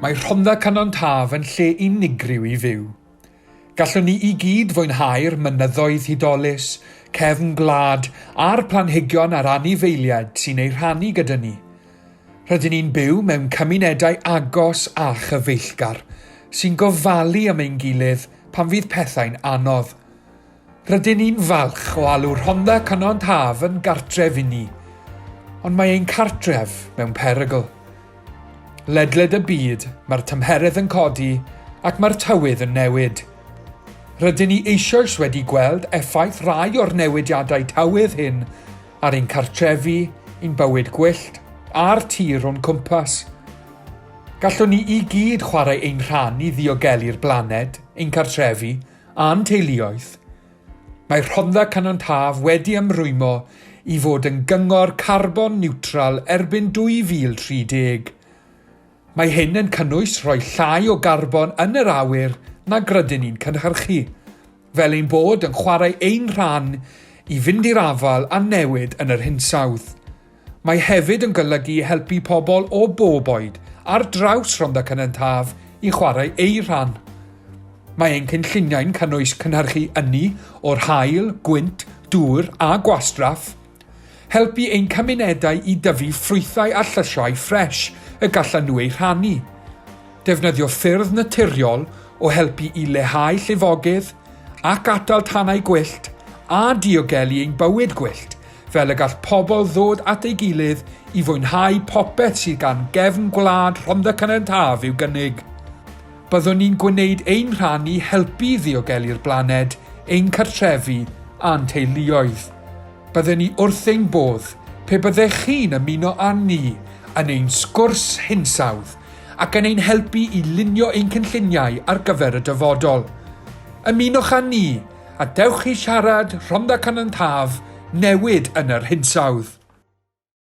Mae Rhondda Cynon Taf yn lle unigryw i fyw. Gallwn ni i gyd fwynhau'r mynyddoedd hudolus, cefn gwlad a'r planhigion a'r anifeiliaid sy'n eu rhannu gyda ni. Rydyn ni'n byw mewn cymunedau agos a chyfeillgar, sy'n gofalu am ein gilydd pan fydd pethau'n anodd. Rydyn ni'n falch o alw Rhondda Cynon Taf yn gartref i ni, ond mae ein cartref mewn perygl. Ledled y byd, mae'r tymheredd yn codi ac mae'r tywydd yn newid. Rydyn ni eisoes wedi gweld effaith rai o'r newidiadau tywydd hyn ar ein cartrefi, ein bywyd gwyllt a'r tir o'n cwmpas. Gallwn ni i gyd chwarae ein rhan i ddiogelu'r blaned, ein cartrefi, a'n teuluoedd. Mae Rhondda Cynon Taf wedi ymrwymo i fod yn gyngor carbon niwtral erbyn 2030. Mae hyn yn cynnwys rhoi llai o garbon yn yr awyr nag rydyn ni'n cynhyrchu, fel ein bod yn chwarae ein rhan i fynd i'r afael â newid yn yr hinsawdd. Mae hefyd yn golygu helpu pobl o bob oed ar draws Rhondda Cynon Taf i chwarae eu rhan. Mae ein cynlluniau'n cynnwys cynhyrchu ynni o'r haul, gwynt, dŵr a gwastraff, helpu ein cymunedau i dyfu ffrwythau a llysiau ffres y gallan nhw eu rhannu, defnyddio ffyrdd naturiol o helpu i leihau llifogydd ac atal tanau gwyllt a diogelu ein bywyd gwyllt fel y gall pobl ddod at ei gilydd i fwynhau popeth sydd gan gefn gwlad Rhondda Cynon Taf i'w gynnig. Byddwn ni'n gwneud ein rhan i helpu i ddiogelu'r blaned, ein cartrefi a'n teuluoedd. Bydden ni wrth ein bodd pe byddech chi'n ymuno â ni yn ein sgwrs hinsawdd ac yn ein helpu i lunio ein cynlluniau ar gyfer y dyfodol. Ymunwch â ni a dewch i siarad Rhondda Cynon Taf, newid yn yr hinsawdd.